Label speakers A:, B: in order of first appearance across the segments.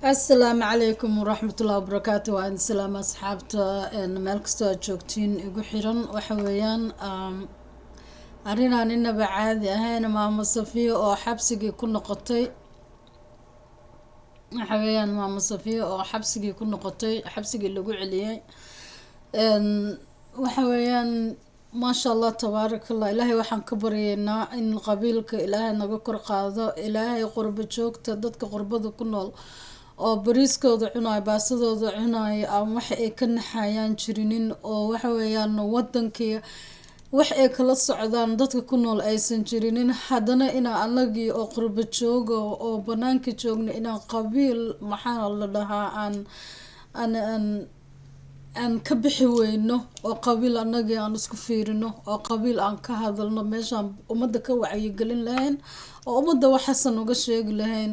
A: Asalaamu calaykum waraxmatullahi wabarakaatu. Waa idin salaama, asxaabta meel kastoo aad joogtiin igu xiran. Waxa weeyaan arrinaan inaba caadi ahayn, Maamo Safiya oo xabsigii ku noqotay. Waxa weeyaan Maamo Safiya oo xabsigii ku noqotay, xabsigii lagu celiyey. Waxa weeyaan, maasha Allah, tabaaraka Allah. Ilaahay waxaan ka baryaynaa in qabiilka Ilaahay naga kor qaado. Ilaahay qurbo joogta, dadka qurbada ku nool oo bariiskooda cunayo, baasadooda cunayo, aan waxa ay ka naxayaan jirinin, oo waxa weeyaan wadankii wax ay kala socdaan dadka ku nool aysan jirinin, haddana inaa anagii oo qurbo jooga oo banaanka joogna inaan qabiil, maxaa la dhahaa, aan ka bixi weyno, oo qabiil anagii aan isku fiirino, oo qabiil aan ka hadalno meeshaan ummadda ka wacyigelin lahayn, oo ummadda waxaasan uga sheegi lahayn,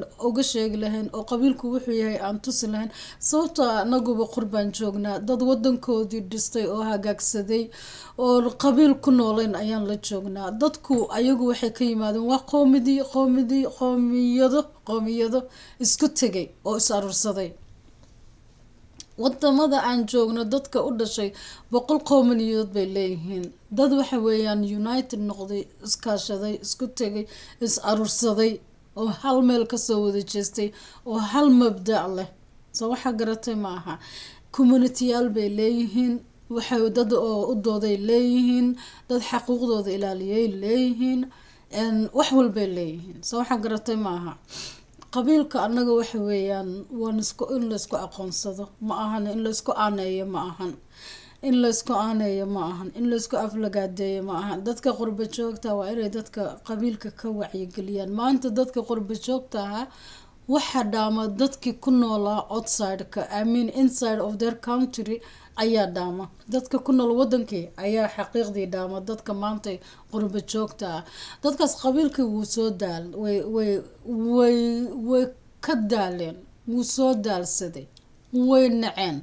A: oo qabiilku wuxuu yahay aan tusi lahayn. Sababtoo ah anaguba qurbaan joognaa, dad wadankoodii dhistay oo hagaagsaday oo qabiil ku nooleyn ayaan la joognaa. Dadku ayagu waxay ka yimaadeen waa qoomidii qoomidii qoomiyado isku tegay oo is aruursaday. Wadamada aan joogno dadka u dhashay 100 qowmiyadood bay leeyihiin. Dad waxa weeyaan united noqday, iskaashaday, isku tegay, is aruursaday oo hal meel kasoo wada jeestay oo hal mabda' leh. Soo waxaa garatay ma aha? Communityyaal bay leeyihiin, waxay dad oo u dooday leeyihiin, dad xaquuqdooda ilaaliyay leeyihiin, wax walbay leeyihiin. Soo waxaa garatay ma aha? Qabiilka annaga waxa weeyaan waan isku in laysku aqoonsado ma ahan, in laysku aaneeyo ma ahan, in laysku aaneeyo ma ahan, in laysku aflagaadeeyo ma ahan. Dadka qurba joogta waa inay dadka qabiilka ka wacyigeliyaan. Maanta dadka qurba joogta ahaa waxa dhaama dadkii ku noolaa outside-ka, I mean inside of their country ayaa dhaama. Dadka ku nool wadankii ayaa xaqiiqdii dhaama dadka maanta qurba joogta ah. Dadkaas qabiilkii wuu soo daal, way ka daaleen, wuu soo daalsaday, way naceen,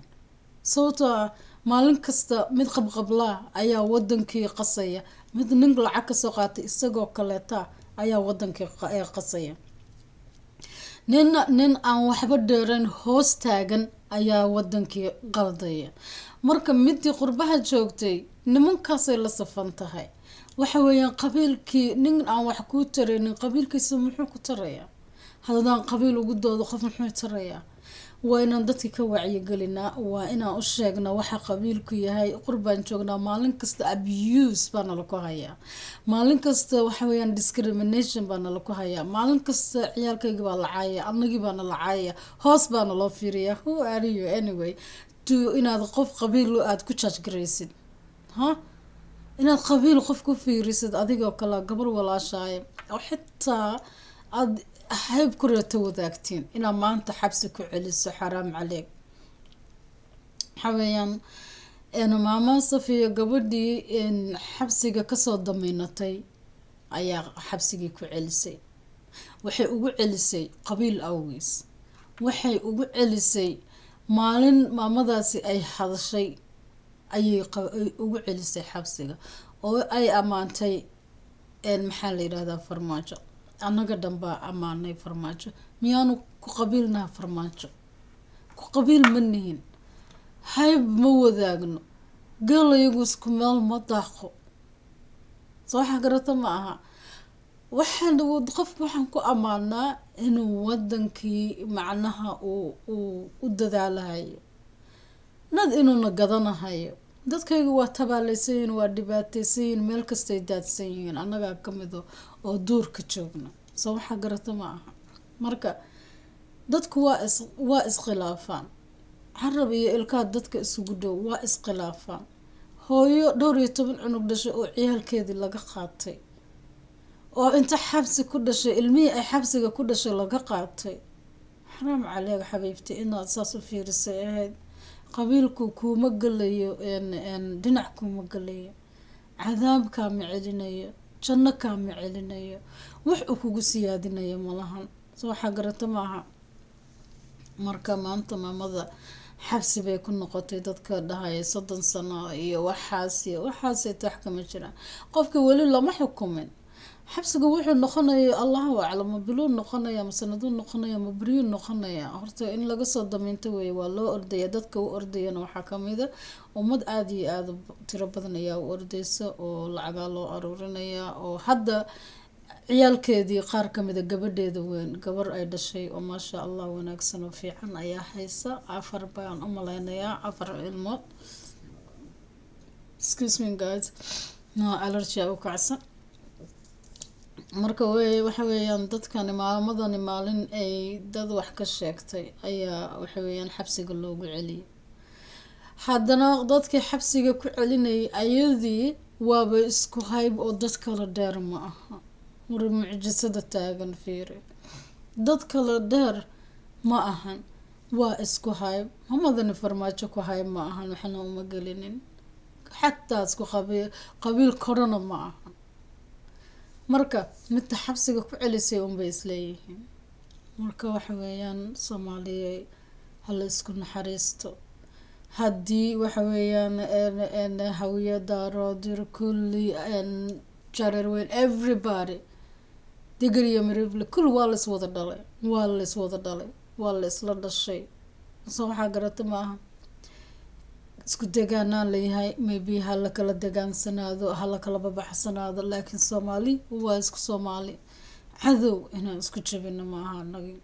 A: sababtoo ah maalin kasta mid qabqablaa ayaa wadankii qasaya, mid nin lacag kasoo qaatay isagoo kaleeta ayaa wadankii qasaya, nin aan waxba dheerayn hoos taagan ayaa wadankii qaldaya. Marka midii qurbaha joogtay nimankaasay la safan tahay. Waxa weeyaan qabiilkii, nin aan wax kuu taraynin qabiilkiisa muxuu ku tarayaa? Haddaan qabiil ugu doodo qof, muxuu tarayaa? Waa inaan dadka ka wacyigelinaa, waa inaan u sheegnaa waxa qabiilku yahay. Qurbaan joognaa, maalin kasta abuse baa nala ku hayaa, maalin kasta waxa weeyaan discrimination baa nala ku hayaa, maalin kasta ciyaalkayga baa la caaya, anagii baa nala caaya, hoos baa naloo fiiriyaa. Who are you anyway to inaad qof qabiil aada ku judge garaysid, ha inaad qabiil qof ku fiirisid, adigoo kale gabar walaashaaya oo xitaa aada hayb ku reeto wadaagtiin, inaad maanta xabsi ku celiso? Xaraam caleeg. Waxa weeyaan Maama Safiya gabadhii xabsiga kasoo damiinatay ayaa xabsigii ku celisay. Waxay ugu celisay qabiil awgiis. Waxay ugu celisay maalin maamadaasi ay hadashay ayay ugu celisay xabsiga, oo ay ammaantay, maxaa la yidhahdaa, Farmaajo. Annaga dhan baa ammaanay Farmaajo. Miyaanu ku qabiilnaha Farmaajo? Ku qabiil ma nihin, hayb ma wadaagno, geelayagu isku meel ma daaqo. Soo waxaa garata ma aha? Waxaan qofka waxaan ku ammaanaa inuu wadankii macnaha uu u dadaalahayo, nad inuuna gadanahayo. Dadkaygu waa tabaaleysan yihiin, waa dhibaateysan yihiin, meel kastay daadsan yihiin, annagaa kamido oo duurka joogna. Soo waxaa garata ma aha? Marka dadku waa iskhilaafaan, carab iyo ilkaha dadka isugu dhow waa iskhilaafaan. Hooyo dhowr iyo toban cunug dhashay oo ciyaalkeedii laga qaatay, oo inta xabsi ku dhashay ilmihii ay xabsiga ku dhashay laga qaatay, xaraam caleeg xabiibti inaad saas u fiirisay ahayd. Qabiilku kuuma gelayo dhinac, kuuma gelayo cadaab, kaama celinayo janno, kaama celinayo, wax uu kugu siyaadinayo malahan. Soo waxaa garata maaha? Marka maanta maamada xabsi bay ku noqotay. Dadka dhahaya 30 sano iyo waxaas iyo waxaasay, tax kama jiraan. Qofka weli lama xukumin. Xabsiga wuxuu noqonaya Allahu aclam, ma biluu noqonaya, ma sanaduu noqonaya, ma beryuu noqonaya. Horta in laga soo damiinto weeye. Waa loo ordaya. Dadka u ordayana waxaa kamida ummad aada iyo aada u tiro badan ayaa u ordeysa, oo lacagaa loo aruurinaya. Oo hadda ciyaalkeedii qaar kamida, gabadheeda weyn, gabar ay dhashay oo maasha Allah wanaagsan oo fiican ayaa haysa. Afar baan u maleynayaa, afar ilmood. Excuse me guys, no allergy u kacsan. Marka wey waxa weeyaan, dadkani maalmadani maalin ay dad wax ka sheegtay ayaa waxa weeyaan xabsiga loogu celiyay. Haddana dadkii xabsiga ku celinayay ayadii waaba isku hayb oo dad kala dheer ma aha. War mucjisada taagan fiiri, dad kala dheer ma ahan, waa isku hayb. Mamadani Farmaajo ku hayb ma ahan, waxna uma gelinin, xataa isku qabiil, qabiil korona ma ahan. Marka midda xabsiga ku celisay unbay isleeyihiin. Marka waxa weeyaan, Soomaaliya hala isku naxariisto. Haddii waxa weeyaan Hawiye, Daarood, kulli, jareer weyn, everybody, Digir iyo Mirifle, kulli waa la is wada dhalay, waa la is wada dhalay, waa la isla dhashay. So waxaa garata ma aha isku degaanaan leeyahay. Maybe ha la kala degaansanaado, ha la kala babaxsanaado, laakiin Soomaali waa isku Soomaali. Cadow inaan isku jabino maaha. Anagi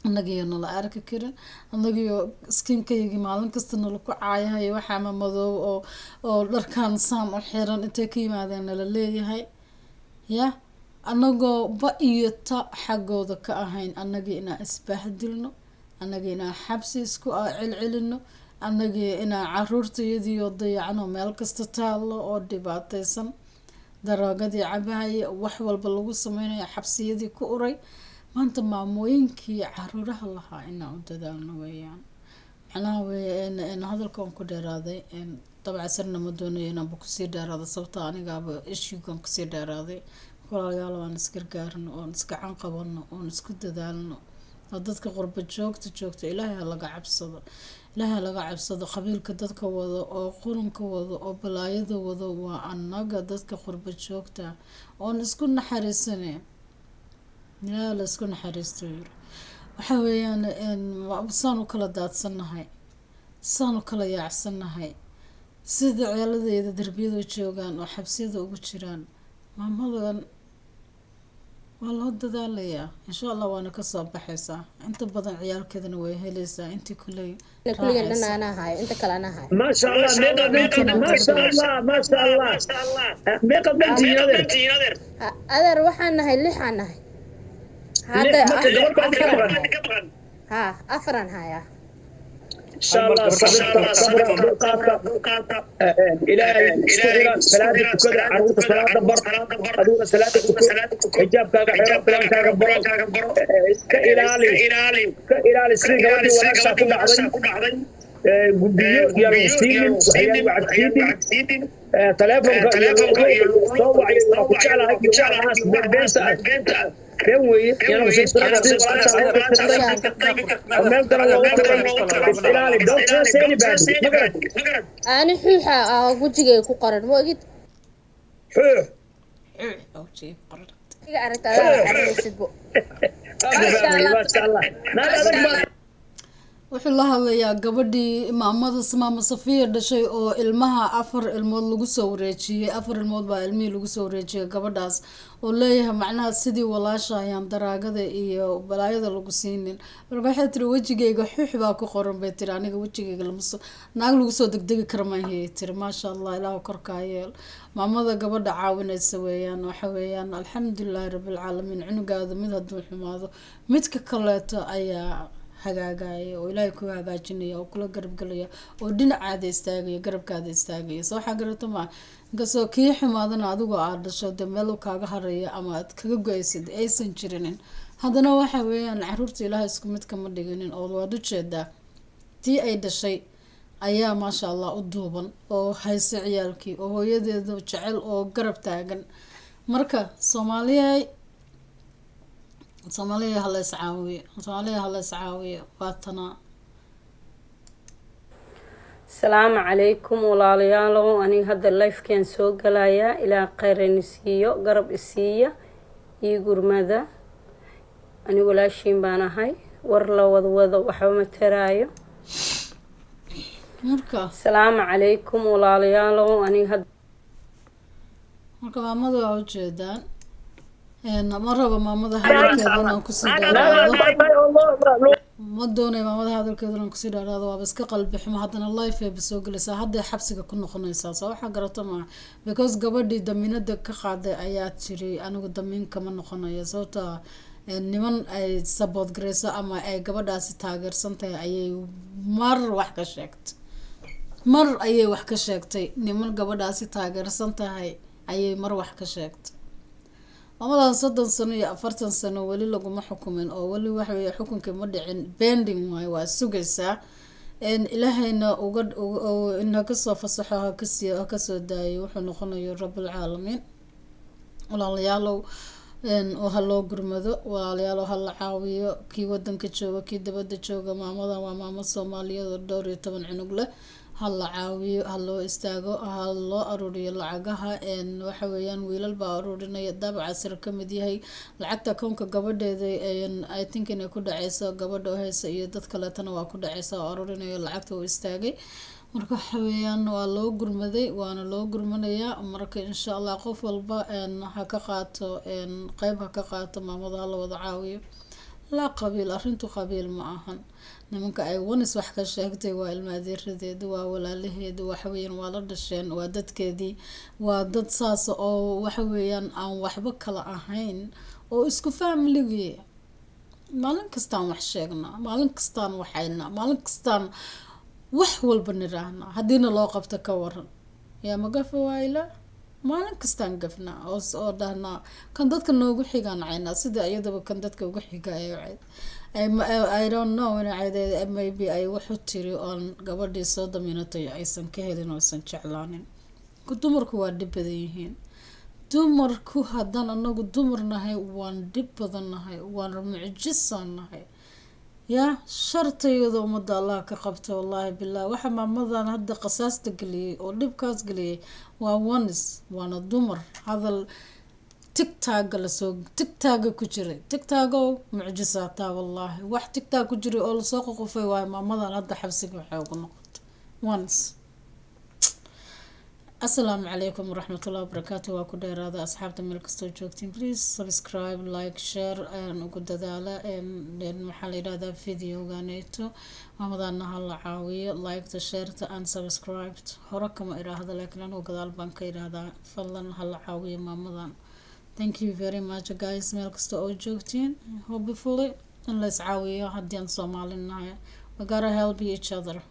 A: annagiyo nala arki karin, annagiyo skinkayagii maalin kasta nala ku caayahay, waxaama madoob oo dharkaan saan u xiran intay ka yimaadeen nala leeyahay. Ya annagoo ba iyo ta xaggooda ka ahayn, annagii inaan isbahdilno, annagii inaan xabsi isku celcelino, annagii inaan caruurtayadiioo dayacno, meel kasta taallo oo dhibaateysan, daroogadii cabahaya, wax walba lagu sameynayo, xabsiyadii ku uray. Maanta maamooyinkii caruuraha lahaa inaan u dadaalno weeyaan. Macnaha wey hadalka waan ku dheeraaday dabcan, sirna ma doonayo inaanba kusii dheeraado, sababta anigaaba issuegan kusii dheeraaday. Walaalayaal, waan isgargaarno oon isgacan qabano oon isku dadaalno, oo dadka qurba joogta joogta Ilaahay ha laga cabsado, Ilaahay ha laga cabsado. Qabiilka dadka wado oo qurunka wado oo balaayada wado waa annaga dadka qurba joogta oon isku naxariisane. Ilaahay la isku naxariisto yiri. Waxa weeyaan, saan u kala daadsannahay, saan u kala yaacsannahay, sida ceeladeyda darbiyada joogaan oo xabsiyada ugu jiraan. Maamadan waa loo dadaalayaa insha Allah, waana kasoo baxaysaa. Inta badan ciyaalkeedana way helaysaa intii kuley.
B: Kulligan dhan anaa hayo, inta kale anaa hayo.
C: ما شاء الله، meeqa binti! ما شاء الله، ما شاء الله، meeqa binti adeer?
B: Adeer, waxaan nahay lixaan nahay hadda.
C: Lix, marka gabar baa ka
B: afaraan
C: maqan.
B: Haya ha, afaraan hayaa.
C: إن شاء الله sabirta, sabra, dulqaadka, Ilaahay isku xira, salaada tukada, caruurta salaada bar, adiguna salaada tuko, xijaabkaaga xiro, bilaankaaga baro, iska ilaali, iska ilaali sidii gabadhii walaashaa ku dhacday. Guddiyo yaan siinin, waxyaan wacadsiinin, taleefonka iyo soo wacay waa ku jeclahay iyo waxaas beenbeenta ah, been weeye. Yaan sidii walaashaa loo tirtiray oo meel kale loogu tiray. Is ilaali, don't trust anybody, ma garat?
B: Ani xuuxa ah wejigay ku qoran, ma ogid?
C: Xuux.
B: Iga aragta adaa xarinaysidbo.
C: Maasha Allah, naag adag baa.
A: Wuxuu la hadlayaa gabadhii maamada, maama Safiya dhashay, oo ilmaha afar ilmood lagu soo wareejiyey. Afar ilmood baa ilmihii lagu soo wareejiyay gabadhaas, oo leeyahay macnaha sidii walaasha ayaan daraagada iyo balaayada lagu siinin. Marka waxay tiri wejigayga xux baa ku qoran bay tiri. Aniga wejigayga lamasoo naag lagu soo degdegi kara maahiyay tiri. Maasha Allah, Ilaahu korkaa yeel. Maamada gabadha caawinaysa weeyaan. Waxa weeyaan, alxamdulilaahi rabbilcaalamiin. Cunugaada mid hadduu xumaado, midka kaleeto ayaa hagaagaya oo Ilaahay ku hagaajinaya oo kula garabgelaya oo dhinacaada istaagaya, garabkaada istaagaya. Soo waxaa garata maa, inkastoo kii xumaadana adigoo aada dhasho dee meel kaaga haraya ama aad kaga go-aysid aysan jirinin, haddana waxa weeyaan caruurta Ilaahay isku mid kama dhiginin. Oo waad ujeedaa, tii ay dhashay ayaa maasha Allah u duuban oo haysa ciyaalkii oo hooyadeeda jecel oo garab taagan. Marka Soomaaliya, Soomaaliya hala is caawiyo, Soomaaliya hala is caawiyo. Waa tanaa.
D: Asalaamu calaykum walaalayaalow. Aniga hadda live-kan soo galayaa. Ilaa khayrani siiyo, garab isiiya, ii gurmada. Anigu walaashiin baan ahay. War la wadwado waxba ma taraayo.
A: Marka
D: Asalaamu calaykum walaalayaalow, aniga hadda
A: Marka maamada waa ujeedaan. Ma rabo maamada hadalkeeda inaan kusii dheeraado, ma doonay maamada hadalkeeda inaan kusii dheeraado. Waaba iska qalbi xumo. Haddana live ayba soo gelaysaa, hadday xabsiga ku noqonaysaa. Soo waxaa garato maaha, because gabadhii damiinada ka qaaday ayaa tiri, "Anigu damiin kama noqonayo," sababta niman ay support gareyso ama ay gabadhaasi taageersan tahay ayay mar wax ka sheegtay. Mar ayay wax ka sheegtay, niman gabadhaasi taageersan tahay ayay mar wax ka sheegtay. Maamadan 30 sano iyo 40 sano weli laguma xukumin, oo weli waxaweye xukunkii ma dhicin, pending waayo, waa sugaysaa. Ilaahayna uga in kasoo fasaxo, hakasii hakasoo daayo wuxuu noqonayo Rabulcaalamiin. Walaalayaalow, oo ha loo gurmado. Walaalayaalow, ha la caawiyo, kii wadanka jooga, kii dabada jooga. Maamadan waa maamo Soomaaliyeed oo dhowr iyo toban cunug leh. Ha la caawiyo, ha loo istaago, ha loo aruuriyo lacagaha. Waxa weeyaan wiilal baa aruurinaya, Daabaca Sir ka mid yahay. Lacagta akoonka gabadheeda, I think inay ku dhaceyso gabadha oo heysa iyo dad kaleetana waa ku dhaceysa oo aruurinayo lacagta uu istaagay. Marka waxa weeyaan waa loo gurmaday, waana loo gurmanayaa. Marka insha Allah qof walba ha ka qaato qeyb, ha ka qaato maamada, ha la wada caawiyo. Laa qabiil, arrintu qabiil ma ahan. Nimanka ay wanis wax ka sheegtay waa ilma adeeradeeda, waa walaalaheeda, waxaweyaan waa la dhasheen, waa dadkeedii, waa dad saas oo waxa weeyaan aan waxba kala ahayn oo isku familigii. Maalin kastaan wax sheegnaa, maalin kastaan waxaynaa, maalin kastaan wax walba niraahna. Haddiina loo qabto, ka waran? Yaa magafa waayla, maalin kastaan gafnaa oo dhahnaa kan dadka noogu xigaan caynaa, sida iyadaba kan dadka ugu xiga ay cayd. I don't know in caydeed, maybe ay wuxu tiri oon gabadhii soo daminatay aysan ka helin oo aysan jeclaanin. Dumarku waa dhib badan yihiin. Dumarku, haddaan anagu dumar nahay, waan dhib badan nahay, waan mucjisaan nahay. Yaa shartayada ummadda Allah ka qabta. Wallaahi bilah, waxa maamadan hadda qasaasta geliyey oo dhibkaas geliyey waa ones, waana dumar. Hadal TikTok-ga lasoo TikTok-ga ku jiray, TikTok-o mucjisaataa wallaahi, wax TikTok ku jiray oo lasoo qoqofay waayo. Maamadan hadda xabsiga waxay ugu noqotay once. Asalaamu calaykum waraxmatullahi wabarakaatu. Waa ku dheeraada. Asxaabta meel kastoo joogtiin, please subscribe, like, share ugu dadaala. Maxaa la yidhahdaa, videoganeeto maamadana ha la caawiyo. Liketa, shareta and subscribed hore kama idhaahdo, laakiin anigu gadaal baan ka idhaahdaa. Fadlan ha la caawiyo maamadan. Thank you very much guys, meel kasta oo joogtiin. Hopefully in la iscaawiyo haddii aan Soomaali nahay. We gotta help each other.